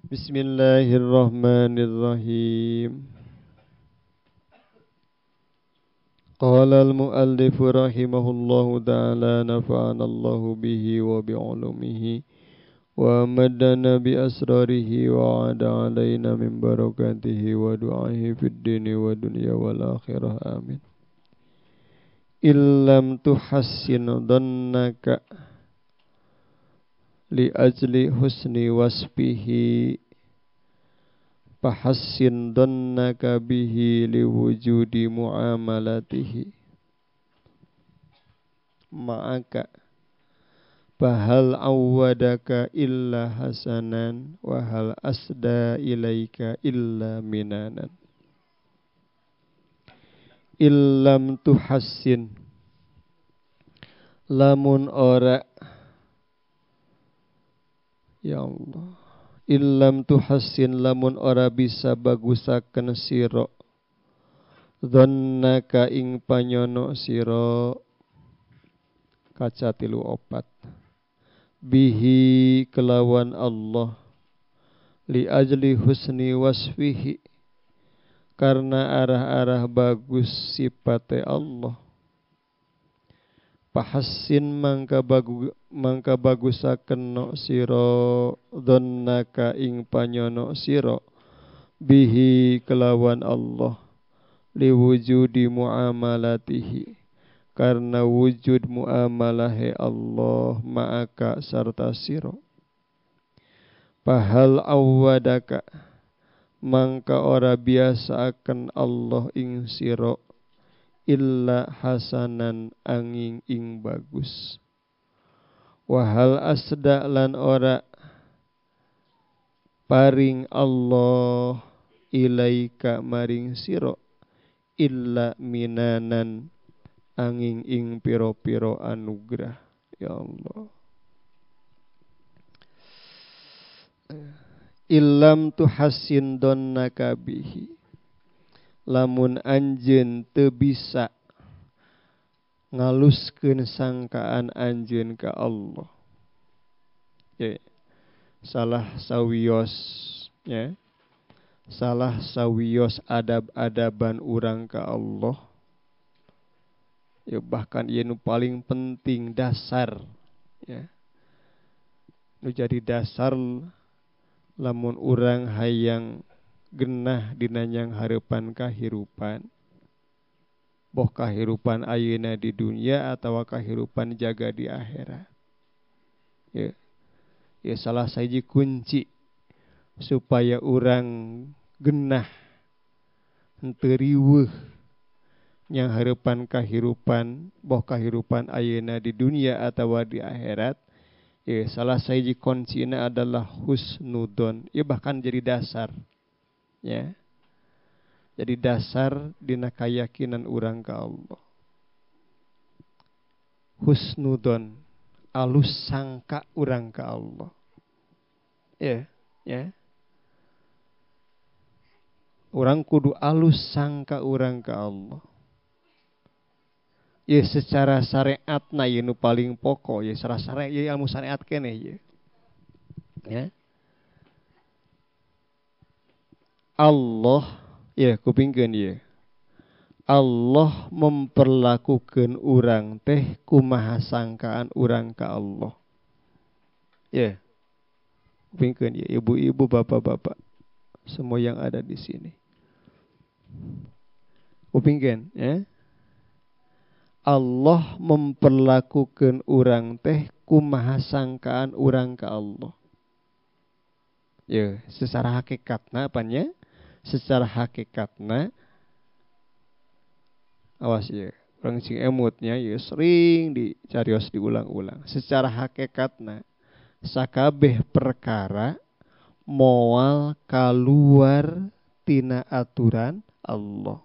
Bismillahirrahmanirrahim. Qala al-muallif rahimahullahu ta'ala nafa'ana Allahu bihi wa bi'ulumihi wa maddana bi asrarihi wa 'ada 'alaina min barakatihi wa du'aihi fid dini wa dunya wal akhirah. Amin. Illam tuhassin dhannaka li ajli husni wasfihi fahassin dhannaka bihi liwujudi muamalatihi ma'aka fahal awwadaka illa hasanan wa hal asda ilaika illa minanan. Illam tuhassin lamun ora, ya Allah, illam tuhassin lamun ora bisa bagusaken sira dhannaka ing panyono sira kaca 3 4 bihi kelawan Allah li ajli husni wasfihi karena arah-arah bagus sifate Allah. Pahassin mangka bagusaken no sira dhannaka ing panyono sira bihi kelawan Allah liwujudi muamalatihi karena wujud muamalahe Allah ma'aka sarta sira. Pahal awwadaka mangka ora biasa akan Allah ing sira illa hasanan angin ing bagus. Wahal asda lan ora paring Allah ilaika maring sira illa minanan angin ing piro-piro anugerah. Ya Allah. Illam tuhassin donnaka bihi lamun anjeun teu bisa ngaluskeun sangkaan anjeun ka Allah. Ya, salah sawios, ya. Salah sawios adab-adaban urang ka Allah. Ya, bahkan ieu nu paling penting dasar, ya. Nu jadi dasar lamun urang hayang genah dina nyanghareupan kahirupan, boh kahirupan ayeuna di dunia atawa kahirupan jaga di akhirat. Ya, ya salah sahiji kunci supaya urang genah henteu riweuh nyanghareupan kahirupan, boh kahirupan ayeuna di dunia atawa di akhirat. Ya, salah sahiji kuncina adalah husnudon. Ya, bahkan jadi dasar. Ya. Jadi dasar dina kayakinan urang ka Allah. Husnudon, alus sangka urang ka Allah. Ya, ya. Urang kudu alus sangka urang ka Allah. Ya secara syariatna ya nu paling pokok ya secara syariat ya ilmu syariat keneh ya. Ya. Allah ya kupingkeun ya. Allah memperlakukan urang teh kumaha sangkaan urang ka Allah. Ya. Kupingkeun ya ibu-ibu, bapak-bapak, semua yang ada di sini. Kupingkeun ya. Allah memperlakukan urang teh kumaha sangkaan urang ka Allah. Ya, secara hakikatna apanya? Secara hakikatna awas ya, urang sing emutnya ya sering dicarios diulang-ulang. Secara hakikatna sakabeh perkara moal kaluar tina aturan Allah.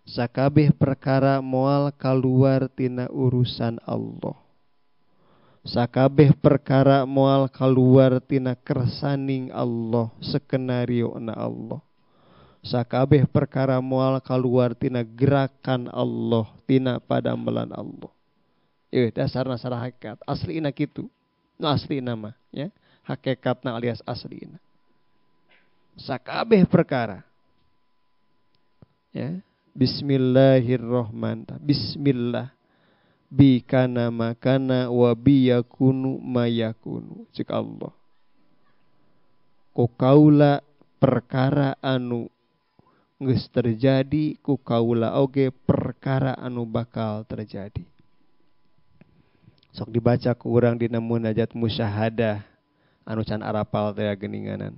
Sakabeh perkara moal kaluar tina urusan Allah. Sakabeh perkara moal kaluar tina kersaning Allah, skenario na Allah. Sakabeh perkara moal kaluar tina gerakan Allah, tina padamelan Allah. Dasarna secara hakikat aslina kitu. Nu aslina mah ya, hakikatna alias aslina. Sakabeh perkara. Ya, bismillahirrahmanirrahim. Bismillah. Bi kana makana wa bi yakunu mayakunu. Cik Allah. Ku kaula perkara anu geus terjadi, ku kaula oge perkara anu bakal terjadi. Sok dibaca ku urang dina munajat musyahadah anu can arapal teh geuninganan.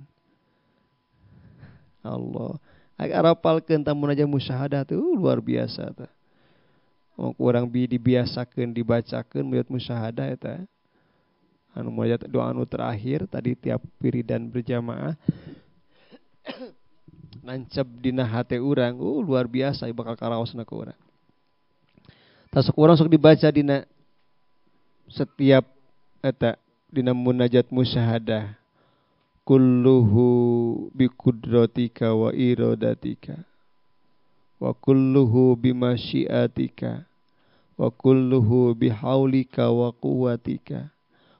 Allah, arapalkeun ta munajat musyahadah tuh luar biasa tah. Ku urang dibiasakeun dibacakeun munajat musyahadah eta. Anu munajat doa anu terakhir tadi tiap wiridan berjamaah nancep dina hate urang, luar biasa bakal karaosna ku urang. Tah sok urang sok dibaca dina setiap eta dina munajat musyahadah, kulluhu biqudratika wa iradatika wa kulluhu bimasyiatika wa kulluhu bihaulika wa quwwatika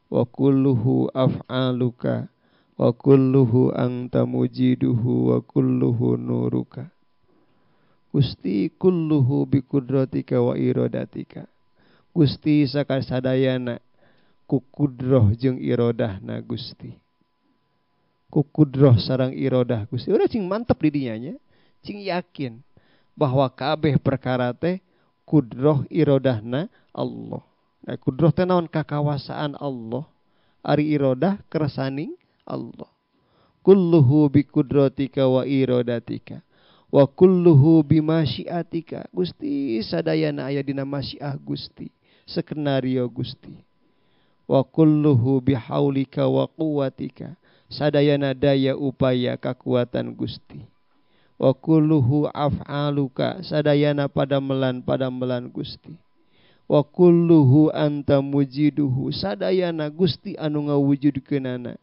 wa kulluhu af'aluka wa kulluhu anta mujiduhu wa kulluhu nuruka. Gusti kulluhu biqudratika wa iradatika. Gusti sakasadayana ku kudroh jeung irodahna Gusti. Ku kudroh sarang irodah Gusti. Udah cing mantep di dinya nya, cing yakin bahwa kabeh perkara teh kudroh irodahna Allah. Nah, kudroh teh naon? Kakawasaan Allah. Ari irodah kersaning Allah. Kulluhu biqudratika wa iradatika wa kulluhu bimasyiatika. Gusti sadayana aya dina masyiah Gusti, skenario Gusti. Wa kulluhu bihaulika wa quwwatika. Sadayana daya upaya kakuatan Gusti. Wa kulluhu af'aluka. Sadayana padamelan-padamelan Gusti. Wa kulluhu anta mujiduhu. Sadayana Gusti anu ngawujudkeunana.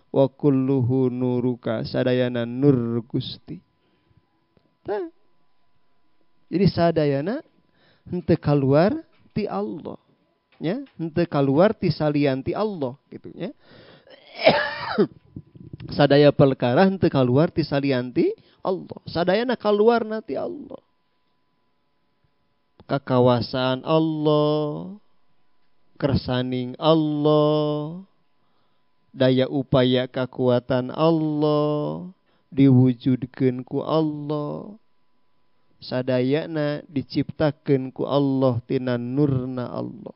Wa kulluhu nuruka. Sadayana nur Gusti. Tah. Jadi sadayana henteu kaluar ti Allah. Nya, henteu kaluar ti salian ti Allah gitu nya. Sadaya perkara henteu kaluar ti salian ti Allah. Sadayana kaluarna ti Allah. Kakawasaan Allah, kersaning Allah, daya upaya kekuatan Allah, diwujudkeun ku Allah. Sadayana diciptakeun ku Allah tina nurna Allah.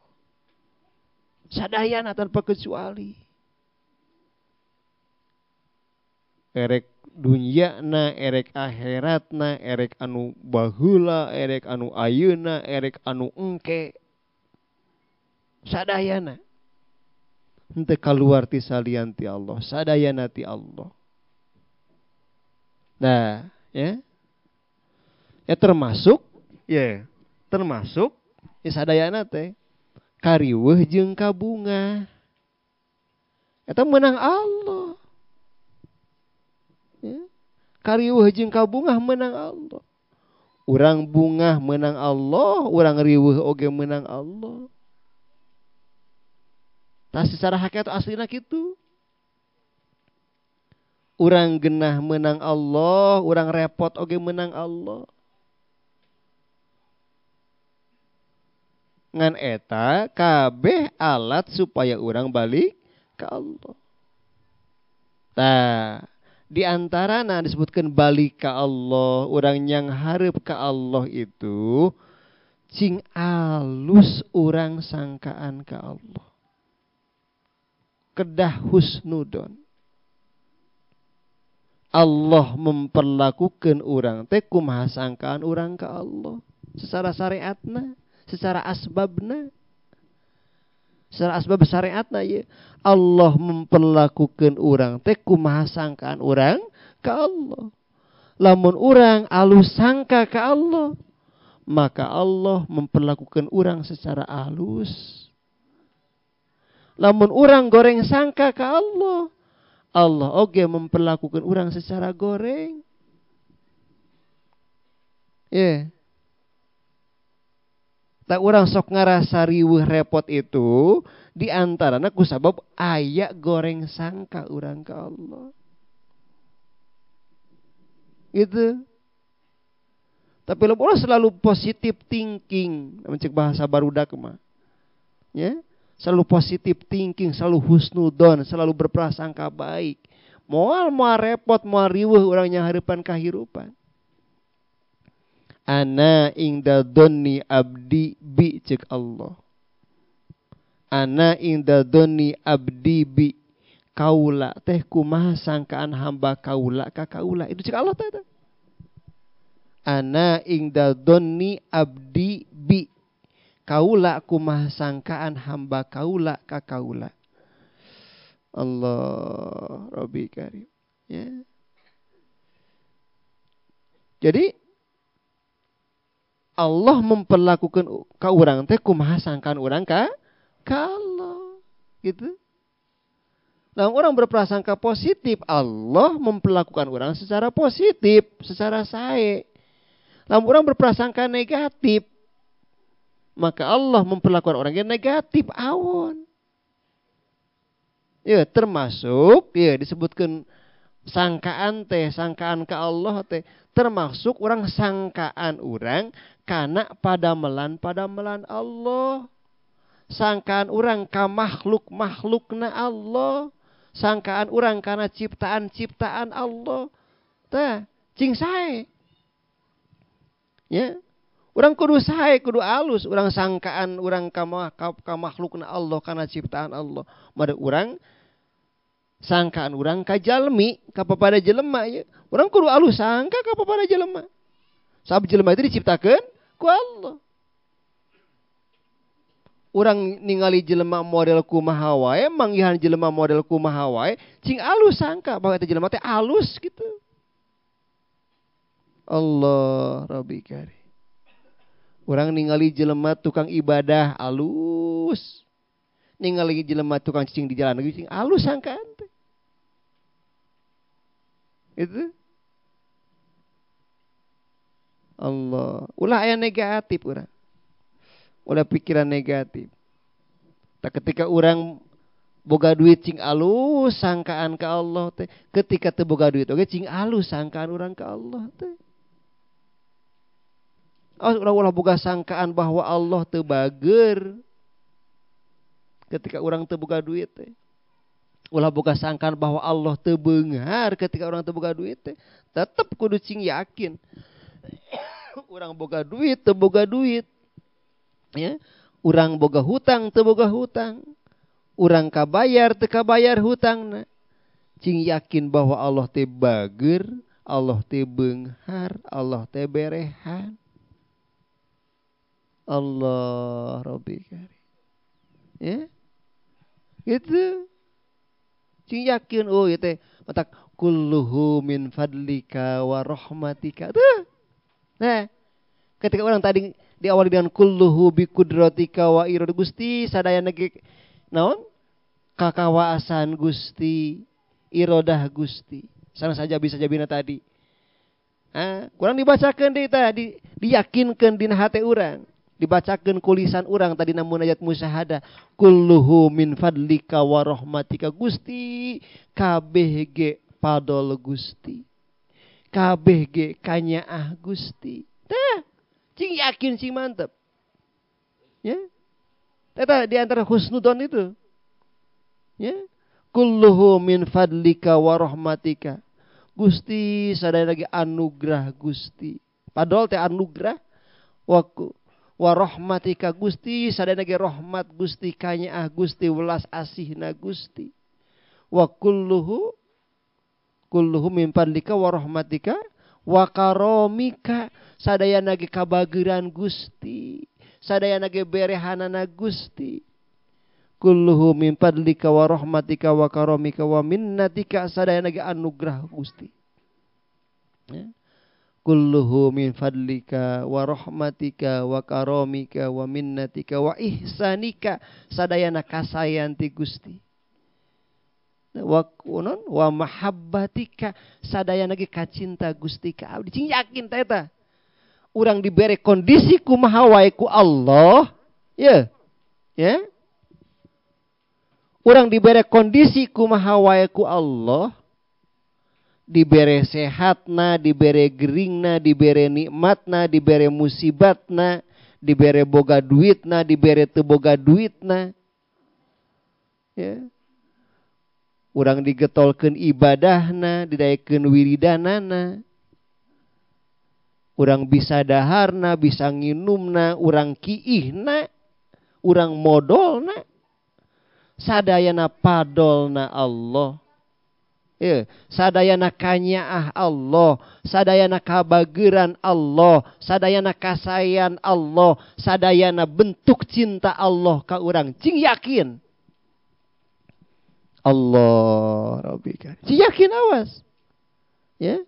Sadayana tanpa kecuali. Erek dunyana, erek akhiratna, erek anu baheula, erek anu ayeuna, erek anu engke. Sadayana henteu kaluar ti salian ti Allah, sadayana ti Allah. Nah, ya. Ya termasuk, ya, termasuk ya sadayana teh kariweuh jeung kabunga. Eta meunang Allah. Ya. Kariweuh jeung kabungah meunang Allah. Urang bungah meunang Allah, urang riweuh oge meunang Allah. Tah secara hakikat aslina kitu. Urang genah meunang Allah, urang repot oge meunang Allah. Ngan eta kabeh alat supaya urang balik ke Allah. Tah, di antarana disebutkan balik ke Allah, urang yang hareup ke Allah itu cing alus urang sangkaan ke Allah. Kedah husnudon. Allah memperlakukan urang teh kumaha sangkaan urang ke Allah secara syariatna, secara asbabna. Secara asbab syariatna ya. Allah memperlakukan urang teh kumaha sangkaan urang ke Allah. Lamun urang alus sangka ke Allah, maka Allah memperlakukan urang secara alus. Lamun urang goreng sangka ke Allah, Allah oge memperlakukan urang secara goreng. Ya. Yeah. Tak urang sok ngarasa riweuh repot itu di antarana ku sabab aya goreng sangka urang ke Allah. Gitu. Tapi orang selalu positive thinking, cek bahasa barudak mah. Ya, selalu positive thinking, selalu husnudon, selalu berprasangka baik. Moal moal repot, moal riweuh urang nyahareupan kahirupan. Ana inda dhanni abdi bi cek Allah. Ana inda dhanni abdi bi. Kaula teh kumaha sangkaan hamba kaula ka kaula. Itu cek Allah teh. Ana inda dhanni abdi bi. Kaula kumaha sangkaan hamba kaula ka kaula. Allah Rabbi Karim. Ya. Jadi Allah memperlakukan ka urang teh kumaha sangkaan urang ka Allah. Gitu. Nah, orang berprasangka positif, Allah memperlakukan orang secara positif, secara sae. Lamun orang berprasangka negatif, maka Allah memperlakukan orang yang negatif awon. Ya, termasuk ya disebutkan sangkaan teh, sangkaan ke Allah teh, termasuk orang sangkaan orang kana padamelan Allah. Sangkaan orang ka makhluk-makhlukna Allah, sangkaan orang kana ciptaan-ciptaan Allah. Tah, cing sae. Ya. Urang kudu sae, kudu alus, urang sangkaan urang ka makhlukna Allah, kana ciptaan Allah. Mada urang sangkaan urang ka jalmi, ka papada jelema ya. Urang kudu alus sangka ka papada jelema. Sabab jelema itu diciptakeun ku Allah. Urang ningali jelema model kumaha wae, manggihan jelema model kumaha wae, cing alus sangka bahwa eta jelema teh alus gitu. Allah Rabbi Karim. Urang ningali jelema tukang ibadah alus. Ningali jelema tukang cicing di jalan cicing alus sangkaan teh. Itu. Allah. Ulah aya negatif urang. Ulah pikiran negatif. Tak ketika urang boga duit cing alus sangkaan ka Allah teh. Ketika teu boga duit oge cing alus sangkaan urang ka Allah teh. Awas urang ulah boga sangkaan bahwa Allah teu bager. Ketika urang teu boga duit teh. Ulah boga sangkaan bahwa Allah teu beunghar ketika urang teu boga duit teh. Tetep kudu cing yakin. Urang boga duit teu boga duit. Ya, urang boga hutang teu boga hutang. Urang kabayar teu kabayar hutangna. Cing yakin bahwa Allah teh bager, Allah teh beunghar, Allah teh berehan. Allah Rabbi Karim. Ya. Gitu. Cing yakin oh ieu teh matak kulluhu min fadlika wa rahmatika. Tuh. Nah, ketika orang tadi diawali dengan kulluhu bi kudratika wa irad Gusti sadayana ge naon? Kakawaasan Gusti, irodah Gusti. Sana saja bisa jabina tadi. Ah, kurang dibacakeun deui tadi, diyakinkeun dina hate urang. Dibacakeun kulisan urang tadi na munajat musyahadah kulluhu min fadlika wa rahmatika Gusti kabeh ge padol Gusti kabeh ge kanyaah Gusti. Tah, cing yakin cing mantep. Ya. Eta di antara husnudon itu. Ya. Kulluhu min fadlika wa rahmatika. Gusti sadaya lagi anugerah Gusti. Padol teh anugerah wa wa rahmatika Gusti sadaya ge rahmat Gusti kanyaah Gusti welas asihna Gusti. Wa kulluhu kulluhu min fadlika wa rahmatika wa karomika sadayana ge kabageran Gusti, sadayana ge berehanana Gusti. Kulluhu min fadlika wa rahmatika wa karomika wa minnatika sadayana ge anugerah Gusti. Ya. Kulluhu min fadlika wa rahmatika wa karomika wa minnatika wa ihsanika sadayana kasayan ti Gusti. Wa kunon wa mahabbatika sadayana ge kacinta Gusti ka abdi. Cing yakin ta eta. Urang dibere kondisi kumaha wae ku Allah, ya. Ya. Urang dibere kondisi kumaha wae ku Allah. Dibere sehatna, dibere geringna, dibere nikmatna, dibere musibatna, dibere boga duitna, dibere teu boga duitna. Ya. Urang digetolkeun ibadahna, didaekeun wiridanana. Urang bisa daharna, bisa nginumna, urang kiihna, urang modolna. Sadayana padolna Allah. Ya, sadayana kanyaah Allah, sadayana kabageran Allah, sadayana kasayan Allah, sadayana bentuk cinta Allah ka urang. Cing yakin. Allah Rabbika. Cing yakin awas. Ya.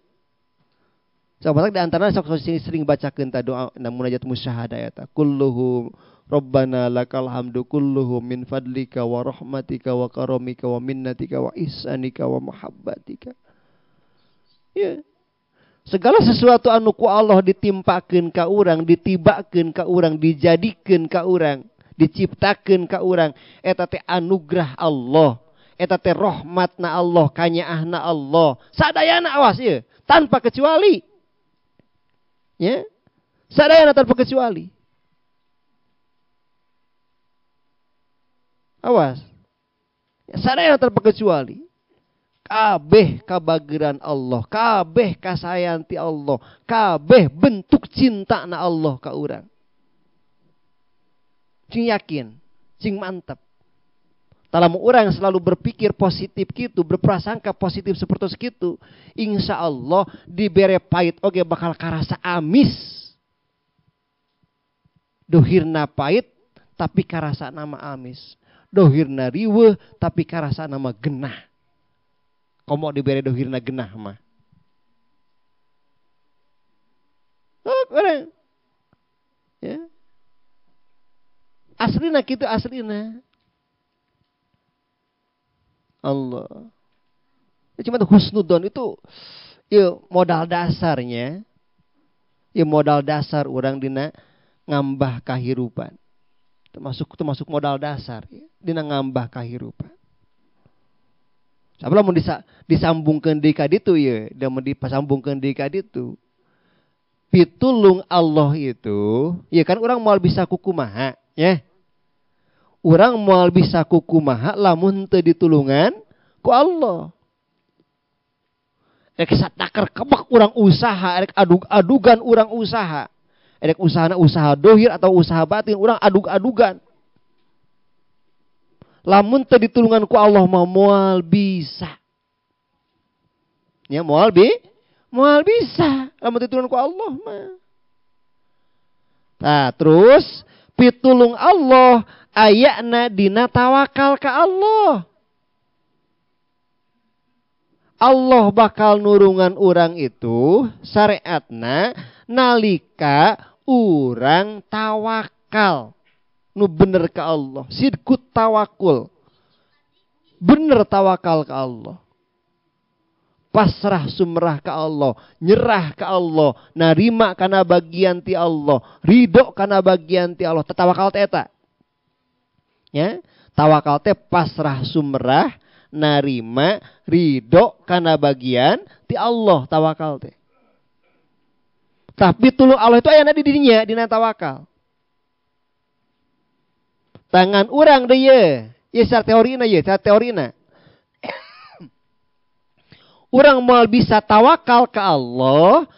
Sok di antara sok sering bacakeun ta doa munajat musyahadah eta. Kulluhu Rabbana lakal hamdu kulluhu min fadlika wa rahmatika wa karamika wa minnatika wa ihsanika wa mahabbatika. Ya. Segala sesuatu anu ku Allah ditimpakeun ka urang, ditibakeun ka urang, dijadikeun ka urang, diciptakeun ka urang, eta teh anugerah Allah, eta teh rahmatna Allah, kanyaahna Allah. Sadayana awas ieu, tanpa kecuali. Ya. Sadayana tanpa kecuali. Awas. Sadayana tanpa kecuali. Kabeh kabageran Allah, kabeh kasayan ti Allah, kabeh bentuk cinta na Allah ka urang. Cing yakin, cing mantap. Talamu urang selalu berpikir positif gitu, berprasangka positif seperti itu, insya Allah dibere pahit oge bakal karasa amis. Dohirna pahit tapi karasa nama amis. Dohirna riweuh tapi karasa nama genah. Komo dibere dohirna genah mah. Oh, orang. Ya. Aslina kitu aslina. Allah. Ya, cuma husnudon itu ya modal dasarnya. Ya modal dasar orang dina ngambah kahirupan. Termasuk modal dasar ya. Dina ngambah kahirupan. Sabab mun disambungkeun deui ka ditu ye, da mun disambungkeun deui ka ditu. Pitulung Allah itu, ya kan urang moal bisa kukumaha, ya. Urang moal bisa kukumaha lamun teu ditulungan ku Allah. Rek sataker kebek urang usaha, rek adug-adugan urang usaha. Rek usahana usaha dohir atau usaha batin, urang adug-adugan. Lamun teu ditulungan ku Allah mah moal bisa. Ya moal bisa lamun ditulungan ku Allah mah. Nah, terus pitulung Allah ayana dina tawakal ka Allah. Allah bakal nurungan urang itu syariatna nalika urang tawakal. Nu bener ke Allah, sidqut tawakul. Bener tawakal ke Allah. Pasrah sumrah ke Allah, nyerah ke Allah, narima kana bagian ti Allah, ridho kana bagian ti Allah. Tawakal teh eta. Ya, tawakal teh pasrah sumrah, narima, ridho kana bagian ti Allah tawakal teh. Tapi tulung Allah itu ayana di dirinya dina tawakal. Tangan urang deui ye, ye secara teorina ye, secara teorina. Urang moal bisa tawakal ke Allah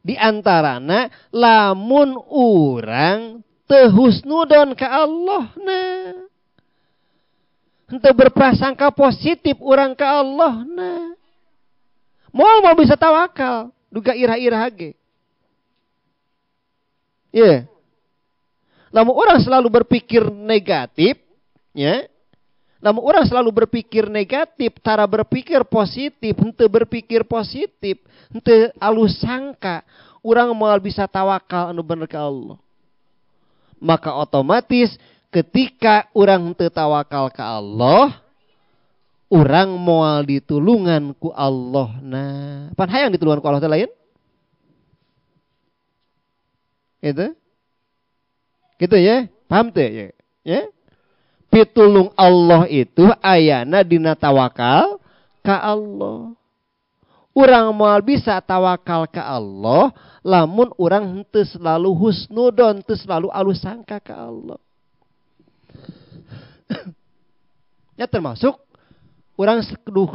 di antarana lamun urang teu husnudon ka Allah na. Henteu berprasangka positif urang ka Allah na. Moal mau bisa tawakal, duga irah-irah ge. Ye. Yeah. Lamun orang selalu berpikir negatif, ya. Lamun orang selalu berpikir negatif, tara berpikir positif, henteu berpikir positif, henteu alus sangka, urang moal bisa tawakal anu bener ka Allah. Maka otomatis ketika urang henteu tawakal ka Allah, urang moal ditulungan ku Allah. Nah, pan hayang ditulungan ku Allah teh lain? Itu? Gitu ya, paham teh ya? Ya. Pitulung Allah itu ayana dina tawakal ka Allah. Urang moal bisa tawakal ka Allah lamun urang henteu selalu husnudon, henteu selalu alus sangka ka Allah. Ya termasuk urang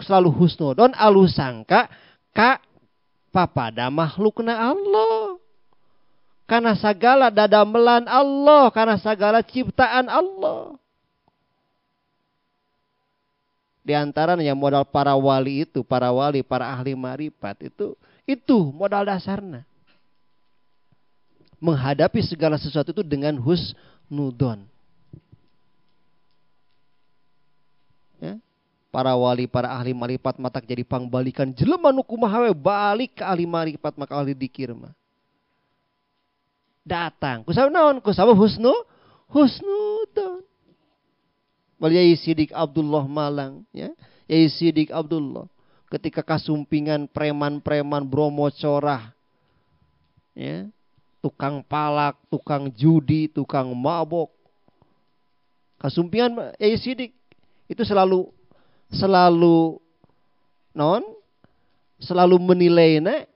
selalu husnudon alus sangka ka papada makhlukna Allah. Karena segala dadamelan Allah, karena segala ciptaan Allah. Di antaranya modal para wali itu, para wali, para ahli marifat itu modal dasarnya. Menghadapi segala sesuatu itu dengan husnudon. Ya. Para wali, para ahli marifat matak jadi pangbalikan jelema nu kumaha we balik ke ahli marifat maka ahli dikir mah. Datang. Kusabab naon? Kusabab husnudon. Wal Yai Sidik Abdullah Malang, ya. Yai Sidik Abdullah ketika kasumpingan preman-preman Bromo Corah, ya, tukang palak, tukang judi, tukang mabok. Kasumpingan Yai Sidik itu selalu non selalu menilai na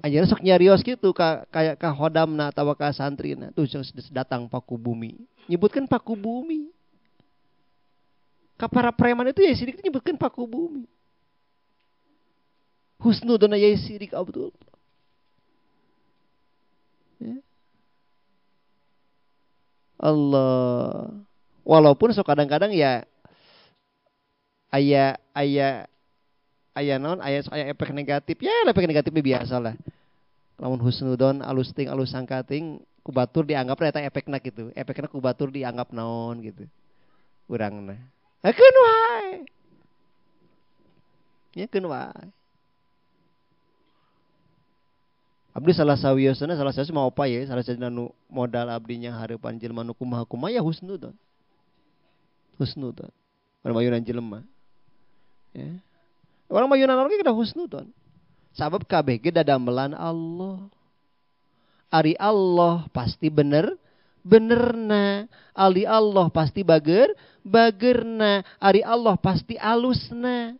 anjeunna sok nyarios kitu ka kayak ka hodamna atawa ka santrina tuh datang paku bumi, nyebutkeun paku bumi. Ka para preman itu Yai Sidik nyebutkan paku bumi. Husnudon Yai Sidik Abdul. Ya. Allah. Walaupun so kadang-kadang ya aya non aya so aya efek negatif. Ya efek negatifnya biasa lah. Lamun husnudon alus ting alus sangkating ku batur dianggap eta efekna gitu. Efekna ku batur dianggap naon gitu. Urangna. Keun wae. Ya keun wae. Abdi salah sawiosna salah sawios mah opa ya, salah sajina nu modal abdinya hareupan jelema nu kumaha-kumaha ya husnudon. Husnudon. Urang mayunan jelema. Ya. Urang mayunan orang ge kada husnudon. Sabab kabeh ge dadamelan Allah. Ari Allah pasti bener benerna, ari Allah pasti bager bagerna, ari Allah pasti alusna.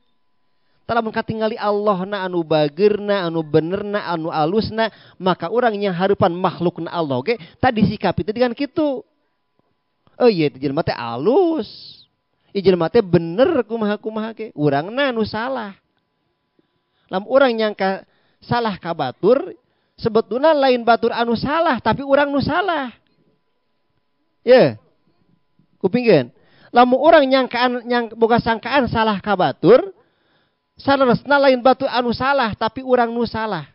Tah lamun katingali Allahna anu bagerna, anu benerna, anu alusna, maka urang yang hareupan makhlukna Allah oge tadi sikapi teh dengan kitu. Oh iya teh jelema teh alus. Ieu jelema teh bener kumaha-kumaha ge, urangna anu salah. Lamun urang nyangka salah ka batur, sebetulna lain batur anu salah tapi urang nu salah. Ya. Kupingkeun. Lamun urang nyangkaan boga sangkaan salah ka batur, saleresna lain batur anu salah tapi urang nu salah.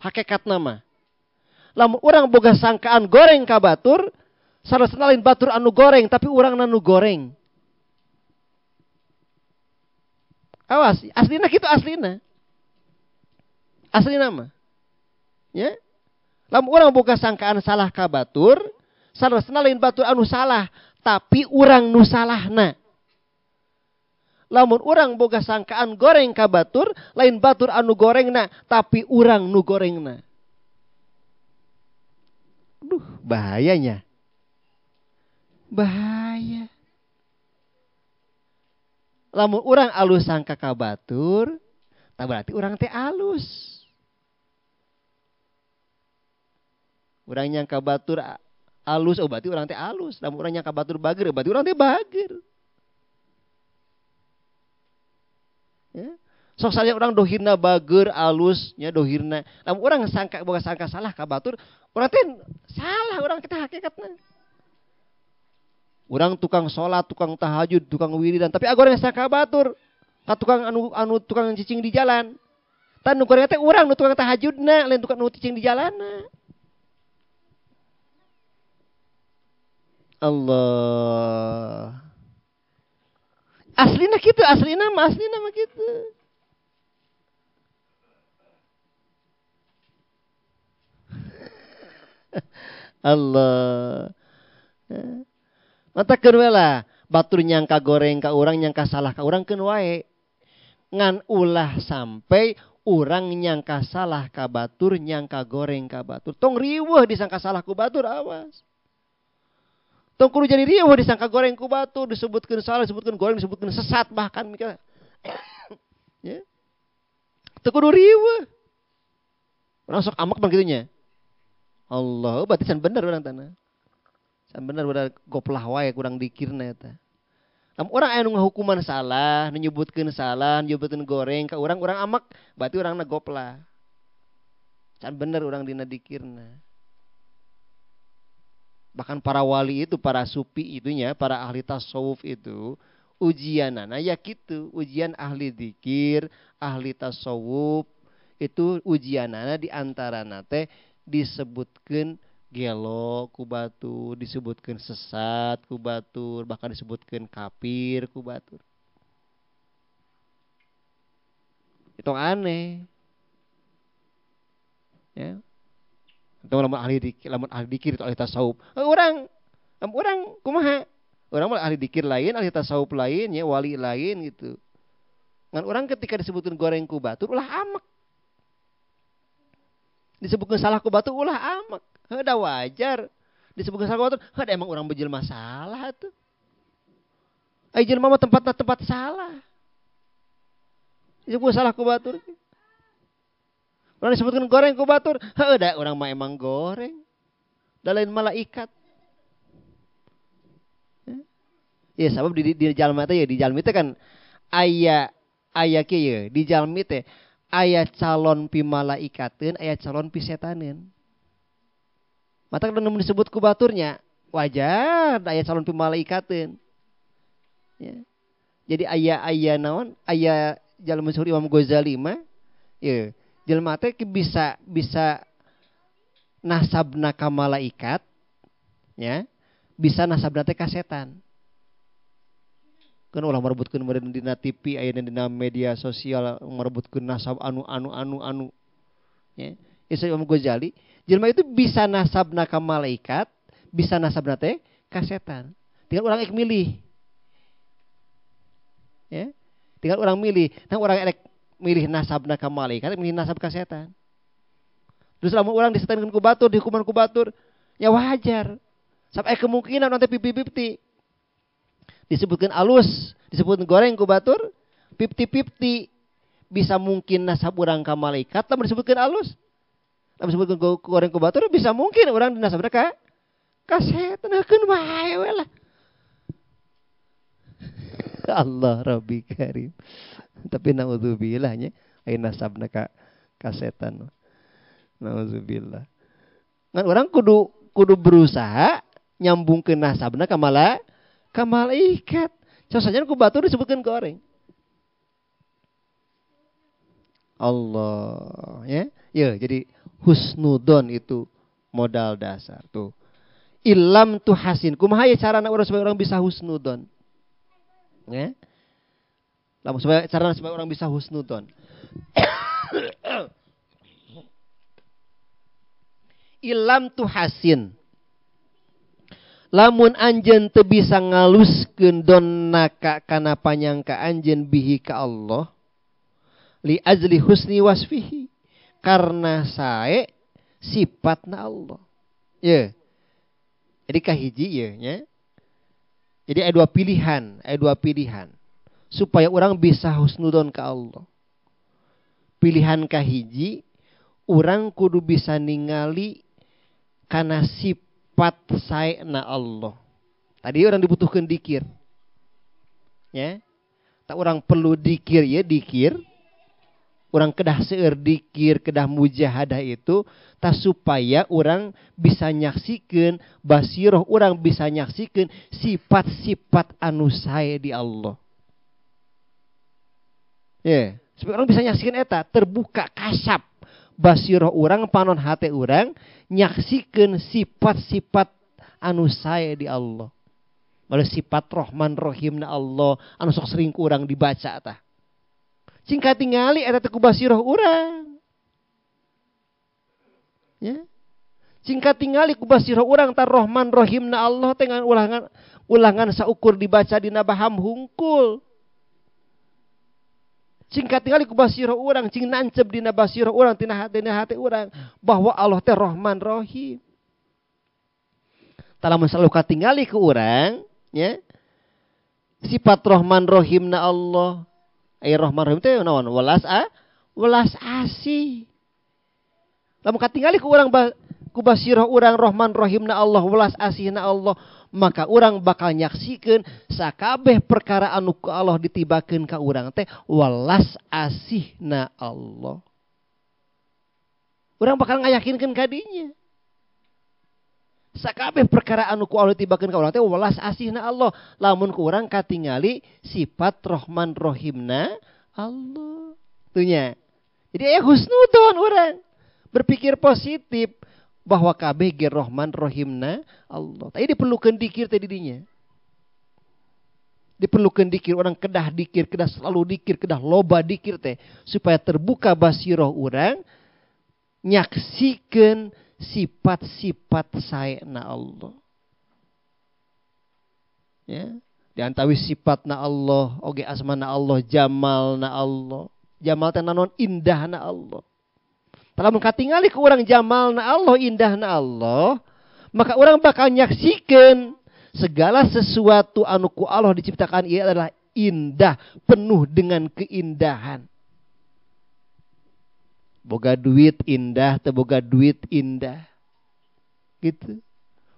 Hakikatna mah. Lamun urang boga sangkaan goreng ka batur, saleresna lain batur anu goreng tapi urangna nu goreng. Awas, aslina kitu aslina. Aslina mah. Ya. Lamun urang boga sangkaan salah ka batur, saleresna lain batur anu salah tapi urang nu salahna. Lamun urang boga sangkaan goreng ka batur, lain batur anu gorengna tapi urang nu gorengna. Duh, bahayanya. Bahaya. Lamun urang alus sangka ka batur, tak berarti urang teh alus. Urang nyangka batur alus, oh berarti urang teh alus. Lamun urang nyangka batur bager, berarti urang teh bager. Ya. Sok saja urang dohirna bager alus nya dohirna. Lamun urang sangka boga sangka salah ka batur, urang teh salah urang kita hakikatna. Urang tukang salat, tukang tahajud, tukang wiridan, tapi agoreng sangka batur ka tukang anu tukang cicing di jalan. Tah nu goreng teh urang nu tukang tahajudna, lain tukang nu cicing di jalanna. Allah. Aslina gitu, aslina mah gitu. Allah. Mata keun we lah, batur nyangka goreng ka urang, nyangka salah ka urang keun wae. Ngan ulah sampai urang nyangka salah ka batur, nyangka goreng ka batur. Tong riweuh disangka salah ku batur, awas. Tong kudu jadi riweuh disangka goreng ku batur, disebutkeun salah, disebutkeun goreng, disebutkeun sesat bahkan mikir. Ya. Teu kudu riweuh. Urang sok amak bang kitunya. Allah, berarti can bener urang tanah. Can bener urang goplah wae kurang dikirna eta. Lamun urang aya nu ngahukuman salah, nu nyebutkeun salah, nyebutkeun goreng ka urang, urang amak, berarti urangna goplah. Can bener urang dina dikirna. Bahkan para wali itu, para supi itunya, para ahli tasawuf itu, ujianana ya kitu, ujian ahli dikir, ahli tasawuf itu ujianana di antarana teh disebutkeun gelo ku batur, disebutkeun sesat ku batur, bahkan disebutkeun kafir ku batur. Itu aneh. Ya. Atau lamun ahli dikir itu ahli tasawuf. Urang kumaha? Urang mah ahli dikir lain, ahli tasawuf lain, ya wali lain gitu. Ngan urang ketika disebutkeun goreng ku batur ulah amek. Disebutkeun salah ku batur ulah amek. Heuh da wajar. Disebutkeun salah ku batur, heuh da emang urang bejelma salah atuh. Ai jelema mah tempatna tempat salah. Disebutkeun salah ku batur. Orang disebutkan goreng ku batur, heuh da urang mah emang goreng. Da lain malaikat. Ya sabab di jalma teh ya di jalmi teh kan aya aya kieu di jalmi teh aya calon pi malaikateun, aya calon pi setaneun. Mata kalau disebut ku baturnya wajar aya calon pi malaikateun. Ya. Jadi aya naon? Aya jalma suri Imam Ghazali mah ya. Jelma teh bisa nasabna ka malaikat ya, bisa nasabna teh ka setan. Kan ulah merebutkeun meureun dina TV aya dina media sosial merebutkeun nasab anu anu anu anu ya. Isa Imam Ghazali, jelma itu bisa nasabna ka malaikat, bisa nasabna teh ka setan. Tinggal urang ek milih. Ya. Tinggal urang milih. Nah urang ek milih nasabna ka malaikat, milih nasab ka setan. Terus lamun urang disetankeun ku batur, dihukuman ku batur, ya wajar. Sampai kemungkinan nanti pipi-pipi disebutkan alus, disebutkan goreng ku batur, 50-50 bisa mungkin nasab urang ka malaikat, lamun disebutkan alus. Lamun disebutkan goreng ku batur bisa mungkin urang dinasabna ka setan, keun wae we lah. Allah Rabbi Karim. Tapi naudzubillah nya aya nasabna ka setan. Naudzubillah. Ngan urang kudu berusaha nyambungkeun nasabna ka malaikat. Sasajan ku batur disebutkeun goreng. Allah ya. Ya, jadi husnudon itu modal dasar tuh. Ilam tuhasin. Kumaha ya carana urang supaya orang bisa husnudon? Ya. Lamun supaya cara supaya orang bisa husnudon. Ilam tuhasin. Lamun anjeun teu bisa ngaluskeun donna ka kana panyangka anjeun bihi ka Allah li azli husni wasfihi karena sae sifatna Allah. Ye. Jadi kahiji ye nya. Jadi ada dua pilihan supaya orang bisa husnudon ke Allah. Pilihan kahiji, orang kudu bisa ningali kana sifat saena Allah. Tadi orang dibutuhkan dikir. Ya. Tak orang perlu dikir ya, dikir. Orang kedah seueur dikir, kedah mujahadah itu tak supaya orang bisa nyaksikeun basiroh, orang bisa nyaksikeun sifat-sifat anu sae di Allah. Ya, supaya orang bisa nyaksikan eta, terbuka kasap basiroh orang, panon hate orang nyaksikeun sifat-sifat anu sae di Allah. Malah sifat Rahman Rahimna Allah anu sok sering ku urang dibaca tah. Cing katingali eta teh ku basiroh urang. Ya. Cing katingali ku basiroh urang tah Rahman Rahimna Allah teh ngan ulangan saukur dibaca dina baham hungkul. Cing katingali ku basiroh urang, cing nancep dina basiroh urang tina hati urang bahwa Allah teh Rahman Rahim. Tah lamun selalu katingali ku urang, ya. Sifat Rahman Rahimna Allah. Ai Rahman Rahim teh naon? Welas Welas asih. Lamun katingali ku urang ku basirah urang Rahman Rahimna Allah, welas asihna Allah, maka urang bakal nyaksikeun sakabeh perkara anu ku Allah ditibakeun ka urang teh welas asihna Allah. Urang bakal ngayakinkeun ka dinya. Sakabeh perkara anu ku Allah ditibakeun ka urang teh welas asihna Allah. Lamun ku urang katingali sifat Rahman Rahimna Allah. Tunya. Jadi aya husnudon urang. Berpikir positif bahwa kabeh ge Rahman Rahimna Allah. Tapi diperlukan dikir teh didinya. Diperlukan dikir, orang kedah dikir, kedah selalu dikir, kedah loba dikir teh supaya terbuka basiroh urang nyaksikeun sifat-sifat saena Allah. Ya, diantawi sifatna Allah, oge asmana Allah, jamalna Allah. Jamal teh naon indahna Allah. Lamun katingali ku urang jamalna Allah, indahna Allah, maka urang bakal nyaksikeun segala sesuatu anu ku Allah diciptakan ieu adalah indah, penuh dengan keindahan. Boga duit indah, teu boga duit indah. Gitu.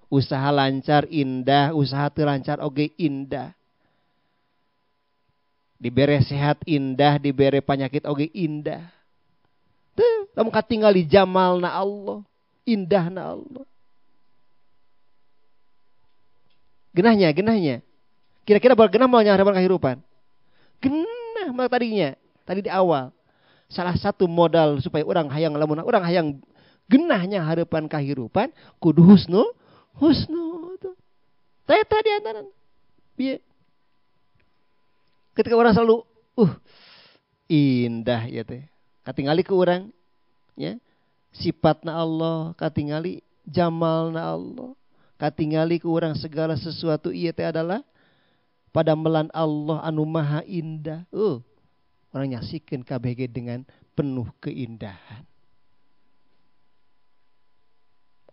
Usaha lancar indah, usaha teu lancar oge indah. Dibere sehat indah, dibere panyakit oge indah. Teu, lamun katingali jamalna Allah, indahna Allah. Genahnya, genahnya. Kira-kira genah mau nyaharapan kehidupan? Genah mah tadinya, tadi di awal. Salah satu modal supaya orang hayang lamun orang hayang genahnya harapan kehidupan kudu husnu tuh. Eta di antara. Bieu. Ketika orang selalu indah ya teh. Katingali ke urang ya. Sifatna Allah, katingali jamalna Allah. Katingali ke urang segala sesuatu ieu teh adalah pada melan Allah anu maha indah. Orang nyaksikeun kabeh dengan penuh keindahan.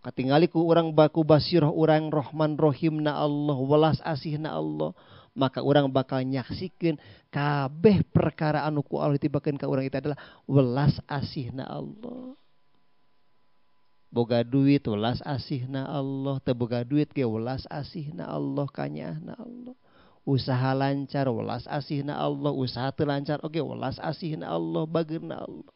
Katingali ku urang baku basirah urang Rahman Rahimna Allah, welas asihna Allah, maka urang bakal nyaksikeun kabeh perkara anu ku Allah ditibakeun ka urang itu adalah welas asihna Allah. Boga duit welas asihna Allah, teu boga duit ge welas asihna Allah, kanyaahna Allah. Usaha lancar welas asihna Allah, usaha teu lancar oge welas asihna Allah, bageurna Allah.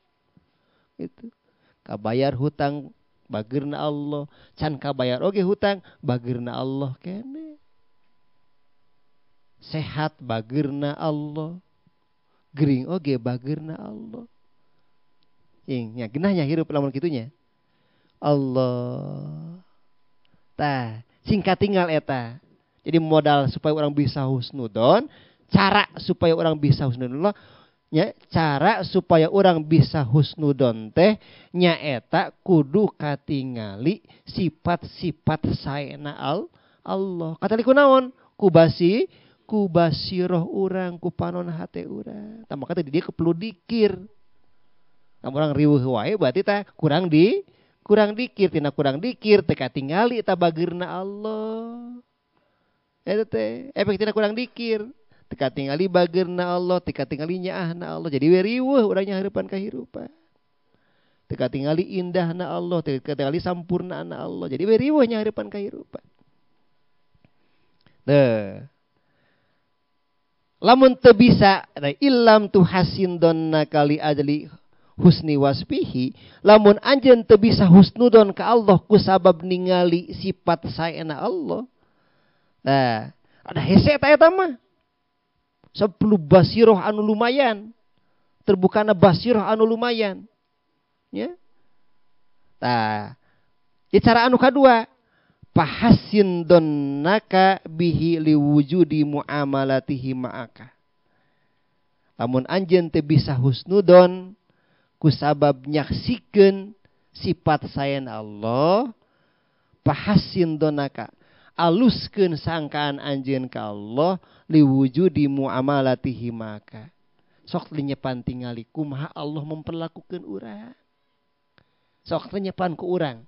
Gitu. Kabayar hutang bageurna Allah, can kabayar oge hutang bageurna Allah kene. Sehat bageurna Allah, gering oge bageurna Allah. Ing nya genahnya hirup lamun kitunya. Allah. Tah, singkat tinggal eta. Jadi modal supaya orang bisa husnudon, cara supaya orang bisa husnudon, ya, cara supaya orang bisa husnudon teh nyaeta kudu katingali sifat-sifat saena Allah. Katali kunaon? Kubasi, kubasiroh urang, kupanon hate urang. Tah maka teh dia perlu dikir. Lamun urang riweuh wae berarti tah kurang dikir, tina kurang dikir teh katingali eta bageurna Allah. Eta teh efek tina kurang dikir. Teu katingali bageurna Allah, teu katingali nyaahna Allah. Jadi we riweuh urang nyaheurepan kahirupan. Teu katingali indahna Allah, teu katingali sampurnana Allah. Jadi we riweuh nyaheurepan kahirupan. Teu. Lamun teu bisa, illam tuhasin donna kali ajli husni wasfihi, lamun anjeun teu bisa husnudon ka Allah ku sabab ningali sifat saena Allah. Nah, ada hese eta eta mah. Sepuluh basiroh anu lumayan. Terbukana basiroh anu lumayan. Ya. Tah, ya cara anu kadua, pahasin donnaka bihi liwujudi muamalatihi ma'aka. Lamun anjeun teu bisa husnudon ku sabab nyaksikeun sifat saen Allah, pahasin donnaka, aluskeun sangkaan anjeun ka Allah liwujudi muamalatihi maka. Sok linyepan tingali kumaha Allah memperlakukan urang. Sok linyepan ku urang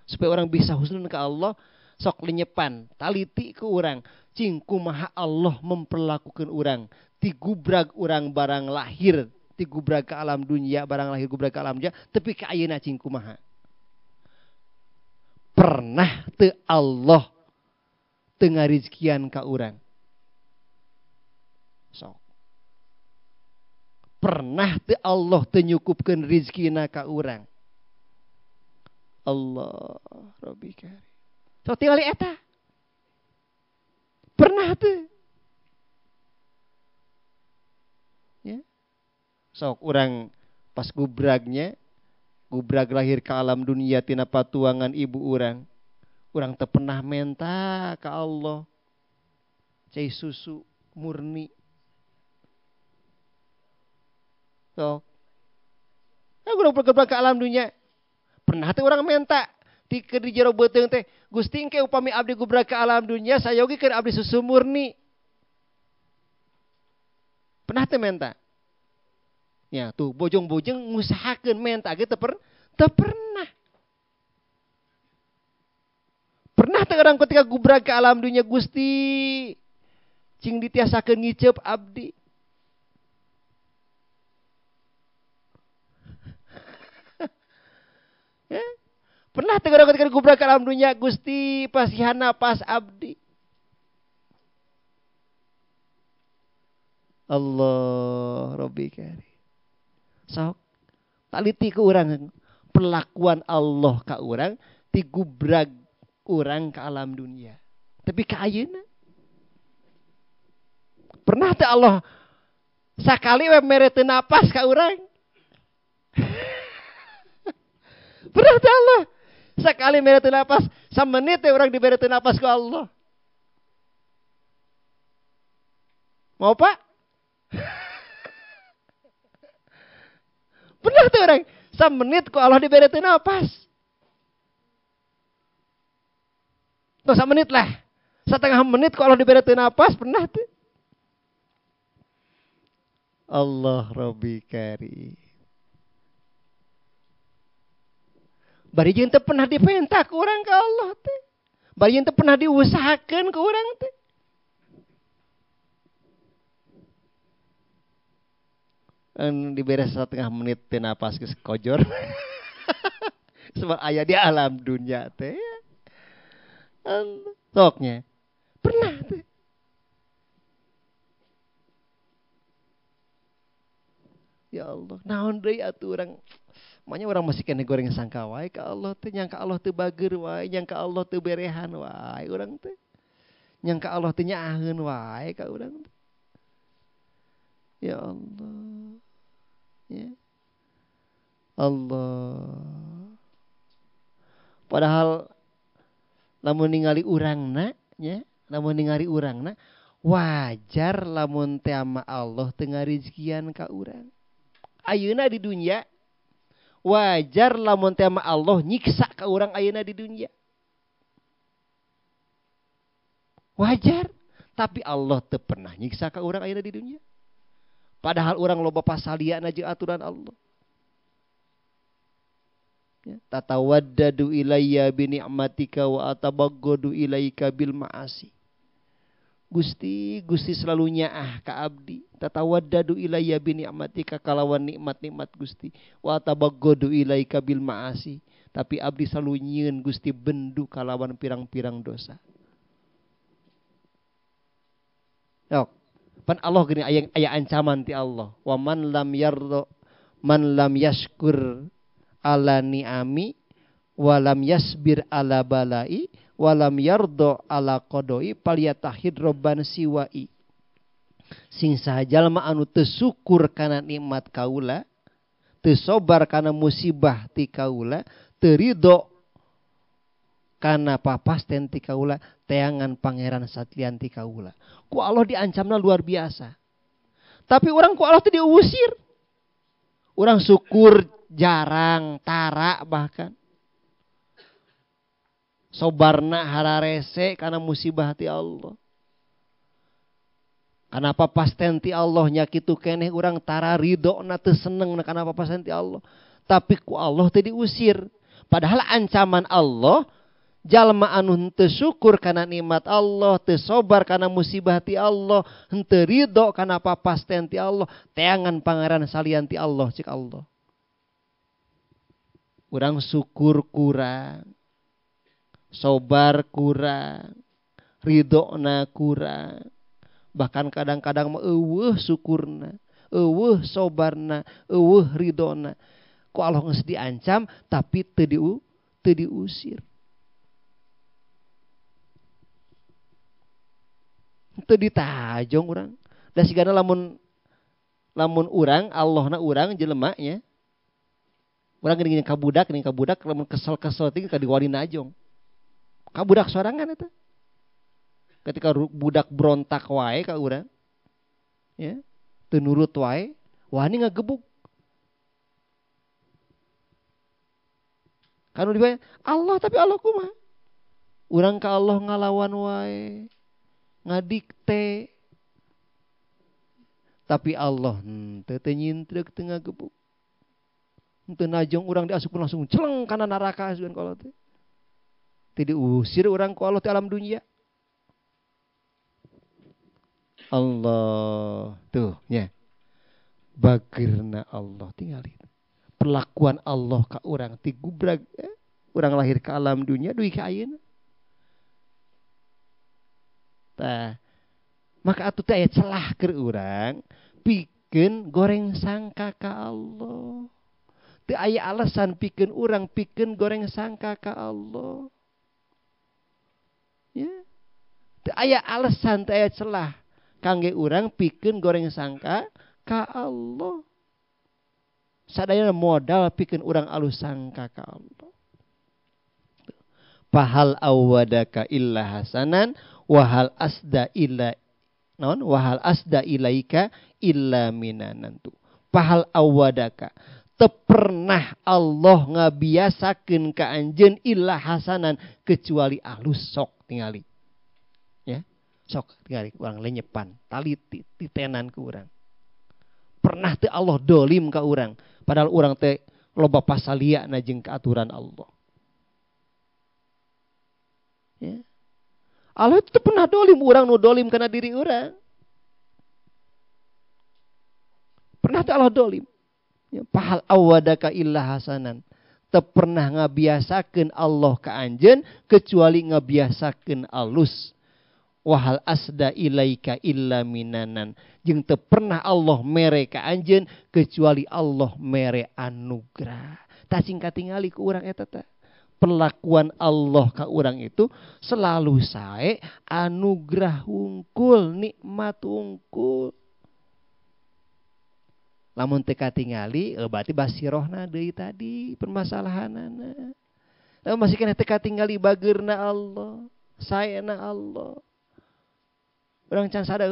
supaya orang bisa husnun ka Allah. Sok linyepan taliti ku urang cing kumaha Allah memperlakukan urang, tigubrag urang barang lahir Ti gubrag ka alam dunya barang lahir gubrag ka alam dunya tepi ka ayeuna cing kumaha. Pernah teu Allah teu ngarizkian ka urang? Sok. Pernah teu Allah teu nyukupkeun rizkina ka urang? Allah Rabbi karim. Sok tingali eta. Pernah teu? Ya. Sok urang pas gubragnya, gubrag lahir ke alam dunia tina patuangan ibu urang. Urang teu pernah menta ka Allah cai susu murni. Sok. Nah, urang gubrag ke alam dunia. Pernah teu urang menta ti keur di jero beuteung teh, Gusti engke upami abdi gubrag ke alam dunia sayogikeun abdi susu murni. Pernah teu menta? Ya tuh bojong-bojong ngusahakeun menta ge teu pernah. Pernah teu urang ketika gubrag ke alam dunia, Gusti cing ditiasakeun ngiceup abdi. Ya? Pernah teu urang ketika gubrag ke alam dunia, Gusti pasihan napas abdi. Allah Rabbi karim. Sok taliti ke urang perlakuan Allah ka urang ti gubrag urang ke alam dunia. Tapi ka ayeuna pernah teu Allah sakali we mere teu napas ka urang? Pernah teu Allah sakali mere teu napas, samenit teh urang dibere teu napas ku Allah? Mau Pak? Pernah tuh orang samenit ku Allah dibere teu napas. Tuh samenit lah. Setengah menit ku Allah dibere teu napas, pernah tuh. Allah Rabbi karim. Bari jeung teu pernah dipenta ku urang ka Allah teh. Bari jeung teu pernah diusahakeun ku urang teh. Dibere setengah menit teu napas geus kojor. Sebab aya di alam dunia teh. Soknya pernah teh. Ya Allah, naon deui atuh urang. Makanya orang masih kena goreng sangka wae ka Allah teh, nyangka Allah teu bager wae, nyangka Allah teu berehan wae urang teh. Nyangka Allah teu nyaaheun wae ka urang teh. Ya Allah. Ya. Allah. Padahal lamun ningali urangna nya, lamun ningali urangna wajar lamun teh ama Allah teu ngarizkian ka urang. Ayeuna di dunia wajar lamun teh ama Allah nyiksa ka urang ayeuna di dunia. Wajar, tapi Allah teu pernah nyiksa ka urang ayeuna di dunia. Padahal orang loba pasaliana jeung aturan Allah. Ya, tatawaddadu ilayya bi ni'matika wa atabaghadu ilaika bil ma'asi. Gusti, Gusti selalu nyaah ka abdi. Tatawaddadu ilayya bi ni'matika kalawan nikmat-nikmat Gusti. Wa atabaghadu ilaika bil ma'asi. Tapi abdi selalu nyieun Gusti bendu kalawan pirang-pirang dosa. Yok. Pan Allah gini aya ancaman ti Allah. Wa man lam yardo man lam yashkur ala ni'ami wa lam yasbir ala balai wa lam yardo ala qadoi falyatahid robban siwai. Sing saha jalma anu teu syukur kana nikmat kaula, teu sabar kana musibah ti kaula, teu ridho kana papasten ti kaula, teangan pangeran satlian ti kaula. Ku Allah diancamna luar biasa. Tapi orang ku Allah teu diusir. Orang syukur jarang, tara bahkan. Sobarna hararese kana musibah ti Allah. Kana papasten ti Allah nya kitu keneh urang tara ridona teu seneng kana papasten ti Allah. Tapi ku Allah teu diusir. Padahal ancaman Allah Jalma anu henteu syukur kana nikmat Allah, teu sobar kana musibah ti Allah, henteu ridho kana papasten ti Allah, teangan pangeran salian ti Allah cik Allah. Urang syukur kurang, sobar kurang, ridhona kurang. Bahkan kadang-kadang mah eueuh syukurna, eueuh sobarna, eueuh ridhona. Ku Allah geus diancam tapi teu diusir. Teu ditajong urang. Da sigana lamun urang Allahna urang jelema nya. Urang geuning kabudak, lamun kesel-kesel teh ka diwari najong. Kabudak sorangan eta. Ketika budak berontak wae ka urang, ya, teu nurut wae, wani ngagebuk. Kanu dibayar Allah tapi Allah kumaha? Urang ka Allah ngalawan wae, ngadikte. Tapi Allah henteu teu nyintreuk teu ngagebuk. Henteu najong urang diasupkeun langsung celeng kana neraka asupan ka Allah teh. Teu diusir urang ku Allah ti alam dunia. Allah tuh nya. Bagerna Allah tingali. Perlakuan Allah ka urang ti gubrag urang lahir ke alam dunia dugi ka ayeuna. Tah, maka atuh teh aya celah keur urang pikeun goreng sangka ka Allah. Teu aya alasan pikeun urang pikeun goreng sangka ka Allah. Ya. Teu aya alasan, teu aya celah kangge urang pikeun goreng sangka ka Allah. Sadayana modal pikeun urang alus sangka ka Allah. Fahal awwadaka illa hasanan wahal asda illa naon wahal asda ilaika illa minanan tu. Fahal awwadaka teu pernah Allah ngabiasakeun ka anjeun illa hasanan kecuali alus sok tingali. Ya, sok tingali urang lenyepan tali titenan ku urang. Pernah teu Allah dolim ka urang padahal urang teh loba pasalia na jeung keaturan Allah. Ya. Allah itu pernah dolim, urang nu dolim kana diri urang. Pernah teu Allah dolim. Ya, fahal awadaka illa hasanan. Teu pernah ngabiasakeun Allah ka anjeun kecuali ngabiasakeun alus. Wahal asda ilaika illa minanan. Jeung teu pernah Allah mere ka anjeun kecuali Allah mere anugerah. Tah sing katingali ku urang eta teh. Perlakuan Allah ka urang itu selalu sae anugerah hungkul, nikmat hungkul. Lamun teu katingali berarti basirohna deui tadi permasalahanana. Lamun masih keneh teu katingali bageurna Allah, saena Allah. Urang can sada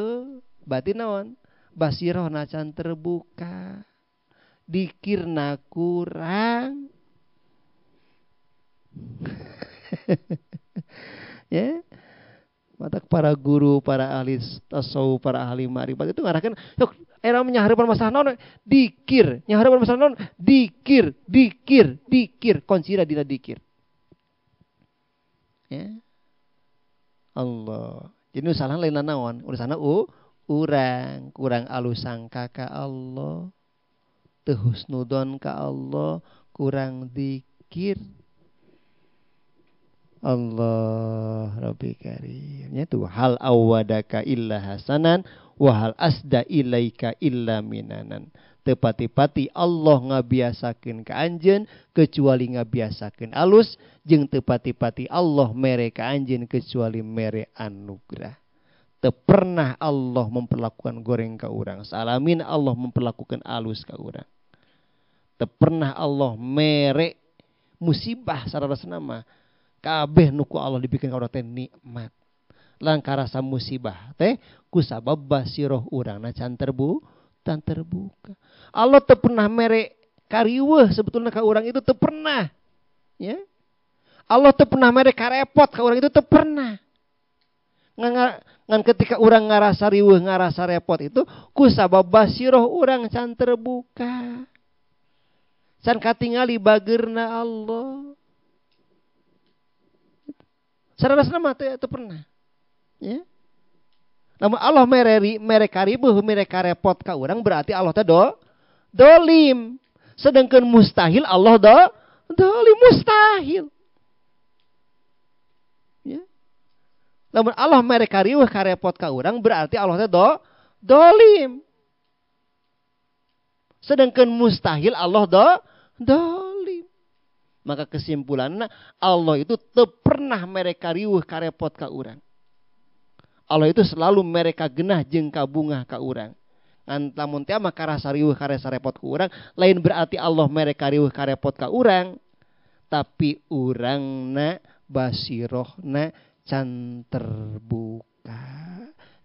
berarti naon? Basirohna can terbuka. Dikirna kurang. Ya. Mata para guru, para ahli tasawuf, para ahli ma'rifat itu ngarahkeun sok era nyahareupan masalah naon dikir, nyahareupan masalah naon dikir, dikir, dikir, kuncina dina dikir. Ya. Allah. Jadi urusan lain naon? Urusanna urang kurang alus sangka ka Allah, teu husnudon ka Allah, kurang dikir. Allah Rabbi Karim. Nya tuh hal awadaka illa hasanan wa hal asda ilaika illa minanan. Teu pati-pati Allah ngabiasakeun ka anjeun kecuali ngabiasakeun alus, jeung teu pati-pati Allah mere ka anjeun kecuali mere anugerah. Teu pernah Allah memperlakukan goreng ka urang, salamin Allah memperlakukan alus ka urang. Teu pernah Allah mere musibah sararasna mah. Kabeh nu ku Allah dibikeun ka urang teh nikmat. Lan karasa musibah teh kusabab basiroh urangna can terbuka. Allah teu pernah mere kariweuh sebetulna ka urang itu teu pernah. Ya. Allah teu pernah mere karepot ka urang itu teu pernah. Ngan ketika urang ngarasa riweuh, ngarasa repot itu kusabab basiroh urang can terbuka. Can katingali bageurna Allah. Sarasna mah teu pernah. Ya. Lamun Allah mere karibuh mere karepot ka urang berarti Allah teh dolim. Sedangkan mustahil Allah dolim, mustahil. Ya. Lamun Allah mere kariweuh karepot ka urang berarti Allah teh dolim. Sedangkan mustahil Allah dolim. Maka kesimpulannya Allah itu teu pernah mere kariweuh karepot ka urang. Allah itu selalu mereka genah jeung kabungah ka urang. Ngan lamun teh mah karasa riweuh karasa repot ku urang, lain berarti Allah mereka riweuh karepot ka urang, tapi urangna basirohna can terbuka.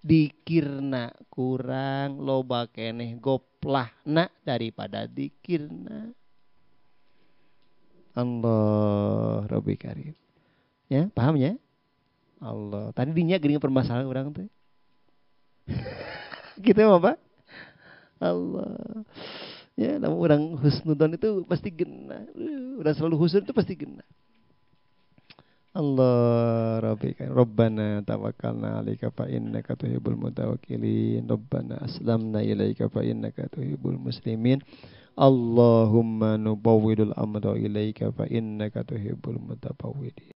Dikirna kurang, loba keneh goplahna daripada dikirna. Allah Rabbi Karim. Ya, paham ya? Allah. Tadi dinya geuning permasalahan urang teh. Gitu mah, Pak. Allah. Ya, namun orang husnudon itu pasti genah. Orang selalu husnudon itu pasti genah. Allah Rabbika Rabbana tawakkalna 'alaika fa innaka tuhibbul mutawakkilin. Rabbana aslamna ilaika fa innaka tuhibbul muslimin. Allahumma nubawwidul amra ilaika fa innaka tuhibbul mutafawwidin.